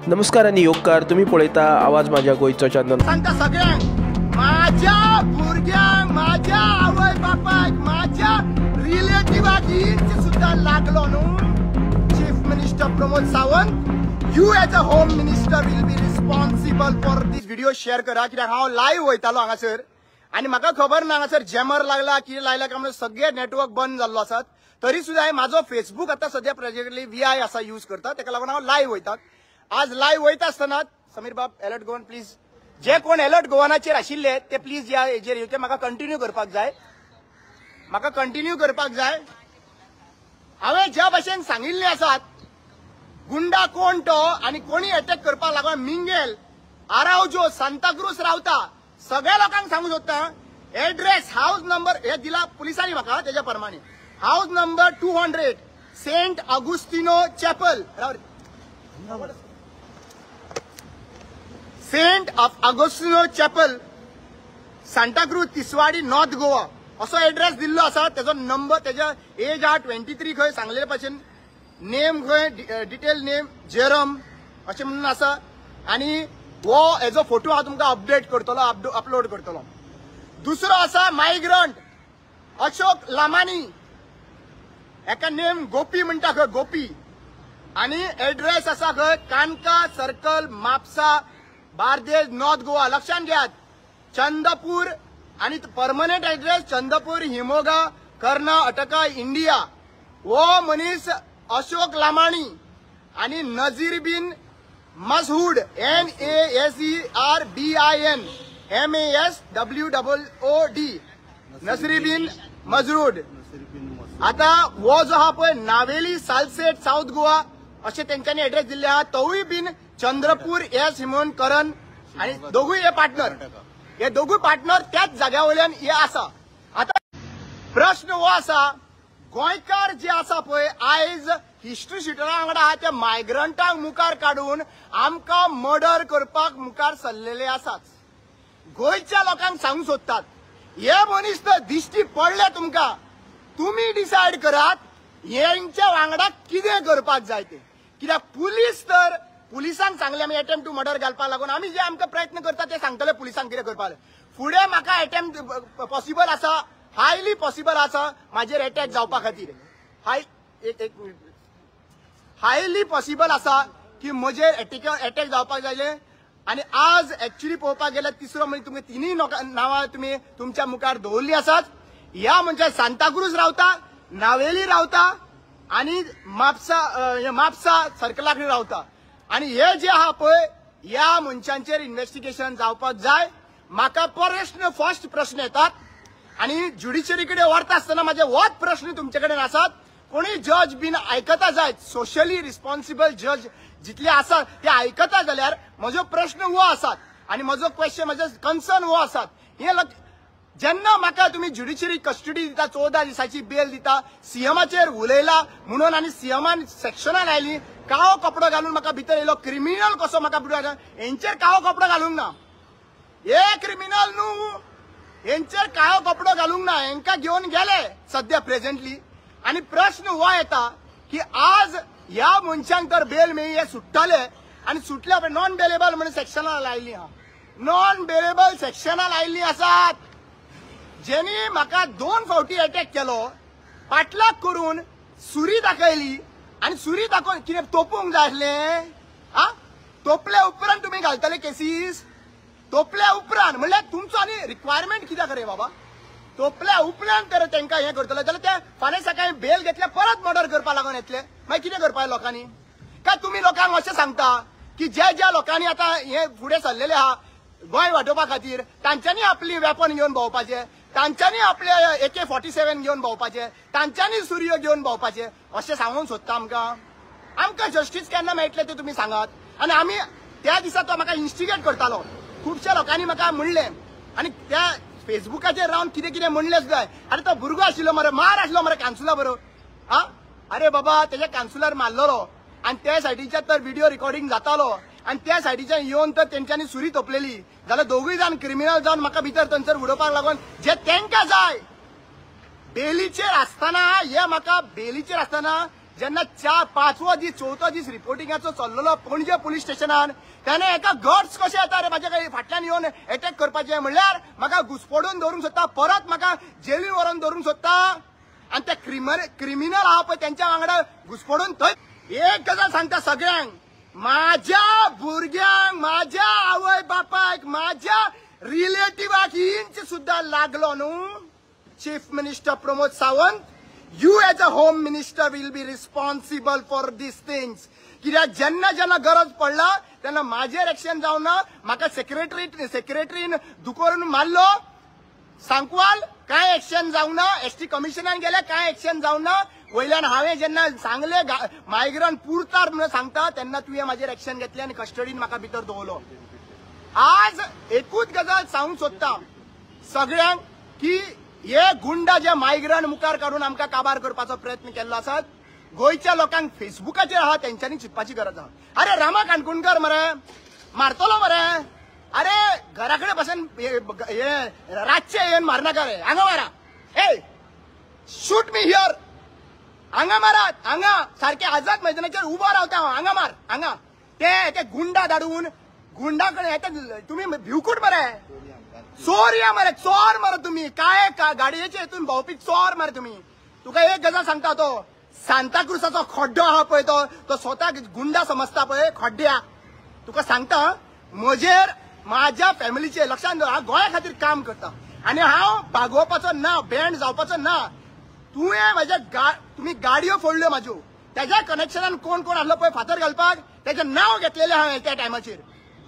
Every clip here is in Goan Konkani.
नमस्कार आनी येवकार. तुमी पळयता आवाज माझ्या गोंयचो चॅनल. सांगता सगळ्यांक, माझ्या भुरग्यांक, माझ्या आवय बापायक, माझ्या रिलेटिव्हाक इंच सुद्धा लागलो न्हू, Chief Minister Pramod Sawant, you as a home minister will be responsible for this. Video share करा, कित्याक हांव लायव्ह वयतालो हांगासर आनी म्हाका खबर ना हांगासर जॅमर लागला कितें लायला काय म्हणून सगळे नेटवर्क बंद जाल्लो आसात. तरी सुद्दां हांवें म्हाजो फेसबूक आतां सद्या प्रेजेंटली VI आसा यूज करता, ताका लागून हांव लायव्ह वयता. आज लायव्ह वयता आसतना समीर बाब अलर्ट गोवन प्लीज, जे कोण अलर्ट गोवनाचेर आशिल्ले ते प्लीज ह्या हेजेर येवचे. म्हाका कंटिन्यू करपाक जाय, म्हाका कंटिन्यू करपाक जाय. हांवें ज्या भाशेन सांगिल्ले आसात, गुंडा कोण तो आनी कोणी अटॅक करपाक लागून मिंगेल आरावजो सांताक्रूज रावता. सगळ्या लोकांक सांगू सोदता, एड्रेस हाऊस नंबर हे दिला पुलिसांनी म्हाका, तेज्या प्रमाणे house number 200 Saint Agostinho Chapel, Saint Agostinho Chapel, Santacruz, Tiswadi, North Goa असो एड्रेस दिल्लो आसा. तेजो नंबर, तेज्या एज आहा 23 खंय सांगलेले भाशेन, नेम खंय डिटेल नेम जेरम अशें म्हणून आसा. आनी हो हेजो फोटो हांव तुमकां अपडेट करतलो, अपलोड करतलो. दुसरो आसा मायग्रंट अशोक लामानी, एका नेम गोपी म्हणटा खंय, गोपी. आनी एड्रेस आसा खंय कानका सर्कल, म्हापसा, बार्देज, नॉर्थ गोवा. लक्षात घेयात, चंदपूर आनी permanent address Chandrapur, Shimoga, Karnataka, India. हो मनीस अशोक लामाणी आनी नजीर बिन मसहूड, NASERBIN MASWOOD, Nasri bin मजरूड. आता हो जो आहा पळय नावेली, सालसेट, साऊथ गोवा अशें तेंच्यांनी एड्रेस दिल्ले आहा. तोवूय बीन चंद्रपूर एस हिमोन करण आनी दोगूय हे पार्टनर, हे दोगूय पार्टनर त्याच जाग्या वयल्यान हे आसा. आतां प्रश्न हो आसा, गोंयकार जे आसा पळय आयज हिस्ट्री शिटरा वांगडा आहा, त्या मायग्रंटांक मुखार काडून आमकां मर्डर करपाक मुखार सरलेले आसात. गोंयच्या लोकांक सांगूंक सोदतात, हे मनीस तर दिश्टी पडले तुमकां, तुमी डिसायड करात हेंच्या वांगडा कितें करपाक जाय तें. कित्याक पुलीस तर पुलिसांक सांगलें आमी एटेम्प्ट टू मर्डर घालपाक लागून आमी जे आमकां प्रयत्न करता ते सांगतले पुलिसांक कितें करपाक. फुडें म्हाका एटेम्प्ट पॉसिबल आसा, हायली पॉसिबल आसा म्हाजेर एटॅक जावपा खातीर. हाय एक मिनिट, हायली पॉसिबल आसा की म्हजेर एटॅक जावपाक जाय. आनी आज एक्चुअली पळोवपाक गेल्यार तिसरो म्हणजे तुमकां तिनूय नांवां तुमी तुमच्या मुखार दवरलीं आसात. ह्या मनशान सांताक्रूज रावता, नावेली रावता आनी म्हापसा, म्हापसा सर्कला कडेन रावता. आनी हे जे आहा पळय ह्या मनशांचेर इन्वेस्टिगेशन जावपाक जाय. म्हाका प्रश्न फर्स्ट प्रश्न येतात आनी ज्युडिशरी कडेन व्हरता आसतना म्हाजे होच प्रश्न तुमचे कडेन आसात. कोणूय जज बीन आयकता जायत, सोशली रिस्पॉन्सिबल जज जितले आसात ते आयकता जाल्यार म्हजो प्रश्न हो आसात आनी म्हजो क्वेश्चन, म्हजो कन्सर्न हो आसात. हे जेन्ना म्हाका तुमी ज्युडिशरी कस्टडी दिता, 14 दिसांची बेल दिता, सीएमाचेर उलयला म्हणून आनी सीएमान सेक्शनान आयली, काळो कपडो घालून म्हाका भितर येयलो, क्रिमिनल कसो म्हाका भितर, हेंचेर काळो कपडो घालूंक ना, हे क्रिमिनल न्हू, हेंचेर काळो कपडो घालूंक ना, हेंकां घेवन गेले सद्या प्रेझेंटली. आनी प्रश्न हो येता की आज ह्या मनशांक तर बेल मेळ्ळी, हे सुट्टले आनी सुटल्या नॉन बेलेबल म्हणून सेक्शनां लायिल्लीं आहा, नॉन बेलेबल सेक्शनां लायिल्लीं आसात. जेनी म्हाका 2 फावटी अटॅक केलो, पाटलाग करून सुरी दाखयली आनी सुरी दाखोवन कितें तोपूंक जाय आसलें? आ, तोपल्या उपरांत तुमी घालतले केसीस? तोपल्या उपरांत म्हणल्यार तुमचो आनी रिक्वायरमेंट कित्याक रे बाबा? तोपल्या उपरांत तर तांकां हें करतले जाल्यार ते फाल्यां सकाळीं बेल घेतले परत मर्डर करपाक लागून येतले, मागीर कितें करपाक लोकांनी? काय तुमी लोकांक अशें सांगता की ज्या ज्या लोकांनी आतां हे फुडें सरलेले आहा गोंय वाटोवपा खातीर, तांच्यांनी आपली वेपन घेवन भोंवपाचें, तांच्यांनी आपले AK-47 घेवन भोंवपाचें, तांच्यांनी सुरयो घेवन भोंवपाचें अशें सांगूंक सोदता आमकां? आमकां जस्टीस केन्ना मेळटलें तें तुमी सांगात. आनी आमी त्या दिसा तो म्हाका इन्स्टिगेट करतालो, खुबश्या लोकांनी म्हाका म्हणलें आनी त्या फेसबुकाचेर रावन कितें कितें म्हणलें सुद्दां. आरे तो भुरगो आशिल्लो मरे, मार आशिल्लो मरे कान्सुला बरो. आ, अरे बाबा तेज्या कान्सुलार मारलेलो आनी त्या सायडीच्यान तर व्हिडिओ रिकॉर्डिंग जातालो आनी त्या सायडीच्यान येवन तर तेंच्यांनी सुरी तोपलेली जाल्यार दोगूय जाण क्रिमिनल जावन म्हाका भितर थंयसर उडोवपाक लागून जे तेंकां जाय. बेलीचेर आसतना हे म्हाका बेलीचेर आसतना जेन्ना 4-5वो दीस 4थो दीस रिपोर्टिंगाचो चल्लेलो पणजे पुलीस स्टेशनान, तेन्ना एका गट्स कशें येता रे म्हाज्या फाटल्यान येवन एटॅक करपाचें म्हणल्यार म्हाका घुसपडून दवरूंक सोदता, परत म्हाका जेलीन व्हरोन दवरूंक सोदता. आनी ते क्रिमिनल आहा पळय तेंच्या वांगडा घुसपडून थंय. एक गजाल सांगता सगळ्यांक, माझ्या भुरग्यांक, माझ्या आवय बापायक, माझ्या रिलेटिव्हाक इंच सुद्धा लागलो न्हू, Chief Minister Pramod Sawant, you as a home minister will be responsible for these things. कित्याक जेन्ना जेन्ना गरज पडला तेन्ना म्हाजेर एक्शन जावना, म्हाका सेक्रेटरीन दुकोरून मारलो, सांकवाल कांय एक्शन जावना, एसटी कमिशनान गेले कांय एक्शन जावना. वयल्यान हांवें जेन्ना सांगले मायग्रंट पुरतार म्हणून सांगता तेन्ना तुवें म्हाजेर एक्शन घेतलें आनी कस्टडीन म्हाका भितर दवरलो. आज एकूच गजाल सांगूंक सोदता सगळ्यांक की हे गुंडा जे मायग्रंट मुखार काडून आमकां काबार करपाचो प्रयत्न केल्लो आसात, गोंयच्या लोकांक फेसबुकाचेर आहा तेंच्यांनी चिंतपाची गरज आहा. अरे रामा काणकोणकर मरे मारतलो मरे, अरे घरा कडेन बसून हे रातचे येवन मारनाका रे, हांगा मारा, ए शूट मी here, हांगा मारात, हांगा सारके आझाद मैदानाचेर उबो रावता हांव, हांगा मार, हांगा. ते गुंडा धाडून गुंडा कडेन तुमी भिवकूट मरे, चोर मरे, चोर मरे तुमी, काय गाडयेचे हितून भोंवपी चोर मरे तुमी. तुका एक गजाल सांगता, तो सांताक्रुजाचो खड्डो आहा पळय, तो स्वताक गुंडा समजता पळय खड्ड्या. तुका सांगता म्हजेर माझ्या फॅमिलीचे लक्षात दवर, हांव गोंया खातीर काम करता आनी हांव बागोवपाचो ना, बँड जावपाचो ना. तुवें म्हज्या तुमी गाडयो फोडल्यो म्हाज्यो, तेज्या कनेक्शनान कोण कोण आसलो पळय फातर घालपाक, तेजें नांव घेतलेलें हांवें त्या टायमाचेर.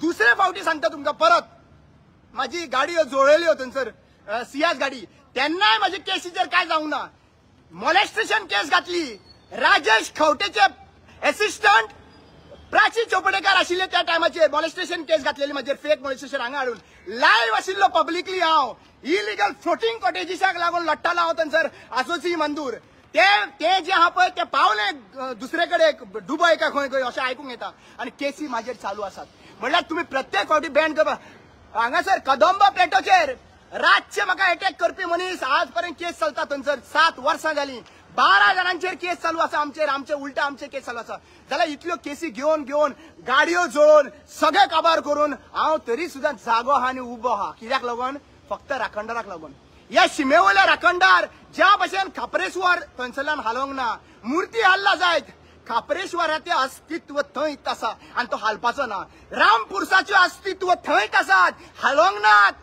दुसरे फावटी सांगता तुमकां परत, म्हाजी गाडयो जोळयल्यो थंयसर सियाज गाडी, तेन्नाय म्हाजे केसीचेर काय जावंक ना. मॉलेस्टेशन केस घातली, राजेश खवटेचे एसिस्टंट प्राची चोपडेकार आशिल्ले त्या टायमाचेर, मॉलेस्टेशन केस घातलेली म्हाजेर, फेक मॉलेस्टेशन हांगा हाडून लायव्ह आशिल्लो पब्लिकली हांव, इलिगल फ्लोटींग कॉटेजीसाक लागून लडटालो हांव थंयसर आसोसी मंदूर. ते जे आहा पळय ते पावले दुसरे कडेन दुबय काय खंय खंय अशें आयकूंक येता आनी केसी म्हाजेर चालू आसात. म्हणल्यार तुमी प्रत्येक फावटी बॅन करपा. हांगासर कदंबा प्लेटोचेर रातचे म्हाका एटॅक करपी मनीस आज पर्यंत केस चलता थंयसर, 7 वर्सां जाली, 12 जाणांचेर केस चालू आसा आमचेर, आमचे उलटा आमचे केस चालू आसा. जाल्यार इतल्यो केसी घेवन घेवन गाडयो जळोवन सगळे काबार करून हांव तरी सुद्दां जागो आहा आनी उबो आहा. कित्याक लागून? फक्त राखणदाराक लागून. ह्या शिमे वयल्या राखणदार ज्या भशेन खाप्रेश्वर थंयसरल्यान हालोवंक ना, मुर्ती हाल्ला जायत, खाप्रेश्वराचें अस्तित्व थंयच आसा आनी तो हालपाचो ना. रामपुरसाचें अस्तित्व थंयच आसात, हालोवंक नात.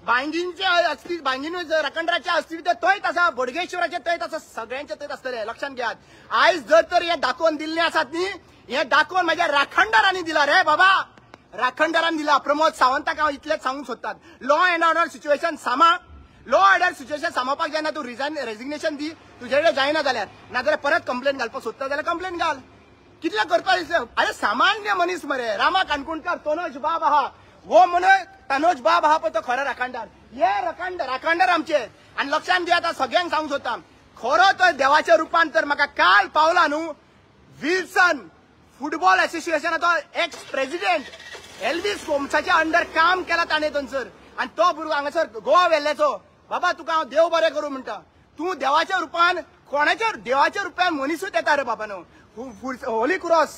बांयगींचे अस्तित्व, बांयगीन राखणदाराचें अस्तित्व थंयच आसा, बोडगेश्वराचें थंयच आसा, सगळ्यांचें थंयच आसतलें. लक्षांत घेयात, आयज जर तर हें दाखोवन दिल्लें आसात न्ही, हें दाखोवन म्हाज्या राखणदारांनी दिला रे बाबा, राखणदारान दिला. प्रमोद सावंताक हांव इतलेंच सांगूंक सोदतात, लॉ एंड ऑर्डर सिच्युएशन सांबाळ, लॉ ऑर्डर सिच्युएशन सांबाळपाक जायना, तूं रेजिग्नेशन दी, तुजे कडेन जायना जाल्यार, नाजाल्यार परत कंप्लेन घालपाक सोदता जाल्यार कंप्लेन घाल. कितलें करपाक दिसलें? अरे सामान्य मनीस मरे रामा काणकोणकर, तनोज बाब आहा, हो म्हणून तनोज बाब आहा पळय तो खरो राखणदार. हे राखणदार आमचे. आनी लक्षांत दियात, आतां सगळ्यांक सांगूंक सोदता, खरो तो देवाच्या रुपान तर म्हाका काल पावला न्हू, विल्सन फुटबॉल असोसिएशनाचो एक्स प्रेसिडेंट एल्वीस गोम्साच्या अंडर काम केला ताणें थंयसर, आनी तो भुरगो हांगासर गोवा वेल्ल्याचो. बाबा तुका हांव देव बरें करूं म्हणटा, तूं देवाच्या रुपान कोणाच्या देवाच्या रुपान मनिसूच येता रे बाबा न्हू. होली क्रॉस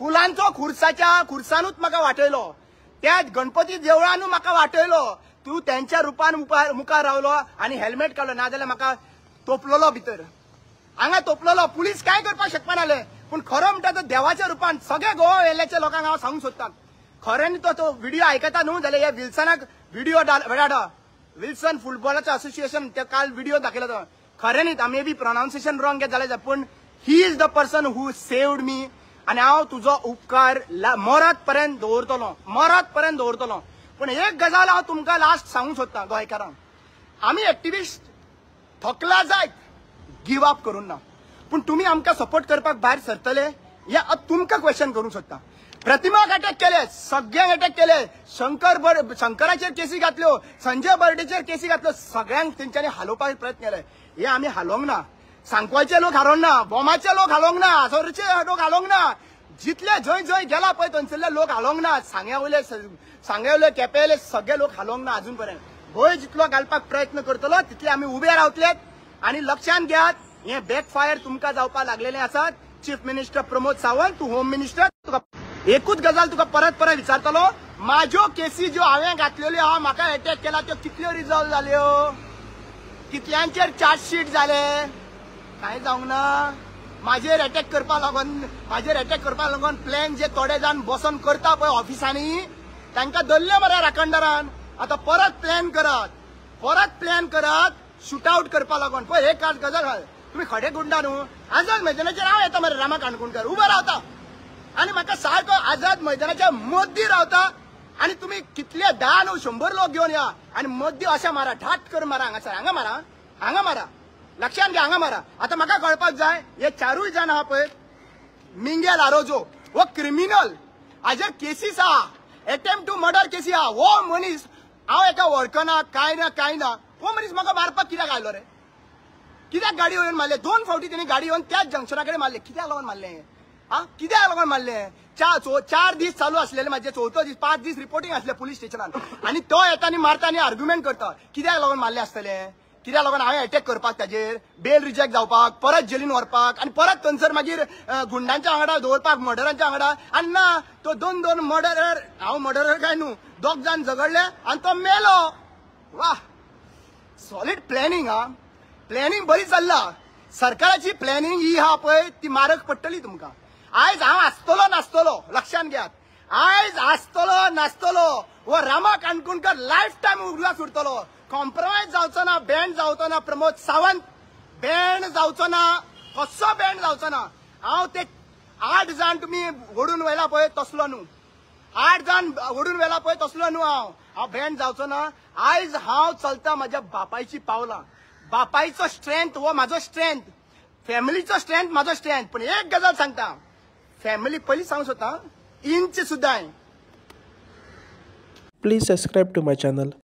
फुलांचो खुर्साच्या खुर्सानूच म्हाका वाटयलो, त्या गणपती देवळानूच म्हाका वाटयलो, तूं तेंच्या रुपान मुखार रावलो आनी हेल्मेट काडलो, नाजाल्यार म्हाका तोपलेलो भितर, हांगा तोपलेलो. पुलीस कांय करपाक शकपानाले. पूण खरो म्हणटा तो देवाच्या रुपान सगळे गोवा वेल्ल्याच्या लोकांक हांव सांगूंक सोदता, खऱ्यांनी तो व्हिडिओ आयकता न्हू जाल्यार ह्या विल्सनाक व्हिडिओ धाडा. विल्सन फुटबॉलाचो असोसिएशन ते काल व्हिडिओ दाखयला तो, खऱ्यांनीच मे बी प्रोनाउन्सिएशन रॉंग घेत जाल्यार, पूण he is the person who saved me. आनी हांव तुजो उपकार मरत पर्यंत दवरतलो, मरत पर्यंत दवरतलो. पूण एक गजाल हांव तुमकां लास्ट सांगूंक सोदता गोंयकारांक, आमी एक्टिविस्ट थकला जायत, गिव अप करूंक ना, पूण तुमी आमकां सपोर्ट करपाक भायर सरतले हे तुमकां क्वेश्चन करूंक सोदता. प्रतिमाक अटॅक केले, सगळ्यांक अटॅक केले, शंकराचेर केसी घातल्यो, संजय बर्डेचेर केसी घातल्यो, सगळ्यांक तेंच्यांनी हालोवपाक प्रयत्न केले. हे आमी हालोवंक ना, सांकवाळचे लोक हारोवंक ना, बोमाचे लोक हालोवंक ना, आजोरचे लोक हालोवंक ना, जितले जंय जंय गेला पळय थंयसरले लोक हालोवंक ना, सांग्या वयले केपें वयले सगळे लोक हालोवंक ना अजून पर्यंत. गोंय जितलो घालपाक प्रयत्न करतलो तितले आमी उबे रावतले. आनी लक्षांत घेयात, हे बॅकफायर तुमकां जावपाक लागलेले आसात. चीफ मिनिस्टर प्रमोद सावंत, तूं होम मिनिस्टर, तुका एकूच गजाल तुका परत परत विचारतलो, म्हाज्यो केसी ज्यो हांवें घातलेल्यो आहा, म्हाका एटॅक केला त्यो कितल्यो रिजॉल्व जाल्यो, कितल्यांचेर चार्जशीट जाले, कांय जावंक ना. म्हाजेर एटॅक करपा लागून, म्हाजेर एटॅक करपा लागून प्लॅन जे थोडे जाण बसोन करता पळय ऑफिसांनी, तांकां धरले मरे राखणदारान. आतां परत प्लॅन करात, परत प्लॅन करात शूट आउट करपा लागून. पळय एक गजाल घाल, तुमी खडे गुंडा न्हू. आझाद मैदानाचेर हांव येता मरे, रामा काणकोणकर उबो रावता आनी म्हाका सारको आझाद मैदानाच्या मदीं रावता आनी तुमी कितले 10 न्हू 100 लोक घेवन या आनी मदीं अशें मारा, ठाट करून मारा, हांगासर हांगा मारा, हांगा मारा, लक्षान घे हांगा मारा. आतां म्हाका कळपाक जाय हे चारूय जाण आहा पळय, मिंगेल आरोजो हो क्रिमिनल, हाजेर केसीस आहा, एटेम्प्ट टू मर्डर केसी आहा. हो मनीस हांव एका वळखना, कांय ना कांय ना, हो मनीस म्हाका मारपाक कित्याक आयलो रे? कित्याक गाडी येवन मारले? 2 फावटी तेणी गाडी येवन त्याच जंक्शना कडेन मारले. कित्याक लागून मारले? आ कित्याक लागून मारले? 4 दीस चालू आसलेले म्हाजे, चवथो दीस 5 दीस रिपोर्टिंग आसले पुलीस स्टेशनान आनी तो येता आनी मारता आनी आर्ग्युमेंट करता. कित्याक लागून मारले आसतले? कित्याक लागून हांवें एटॅक करपाक, ताजेर बेल रिजेक्ट जावपाक, परत जेलीन व्हरपाक आनी परत थंयसर मागीर गुंडांच्या वांगडा दवरपाक, मर्डरांच्या वांगडा. आनी ना तो 2 मर्डरर, हांव मर्डरर काय न्हू, 2 जाण झगडले आनी तो मेलो. वा, सॉलीड प्लॅनिंग. हा प्लॅनिंग बरी चल्ला सरकाराची, प्लॅनिंग ही आहा पळय ती मारक पडटली तुमकां. आयज हांव आसतलो नासतलो, लक्षान घेयात, आयज आसतलो नासतलो हो रामा काणकोणकर लायफ टायम उगडास उरतलो. कॉम्प्रोमायज जावचो ना, बँड जावचो ना, प्रमोद सावंत बँड जावचो ना, कसो बँड जावचो ना. हांव ते 8 जाण तुमी ओडून व्हेला पळय तसलो न्हू, 8 जाण ओडून व्हेला पळय तसलो न्हू हांव, हांव बँड जावचो ना. आयज हांव चलता म्हाज्या बापायची पावलां, बापायचो स्ट्रेंथ हो म्हाजो स्ट्रेंथ, फॅमिलीचो स्ट्रेंथ म्हाजो स्ट्रेंथ. पण एक गजाल सांगता, फॅमिली पयलीं सांगू सोदता, इंच सुद्दां. Please subscribe to my channel.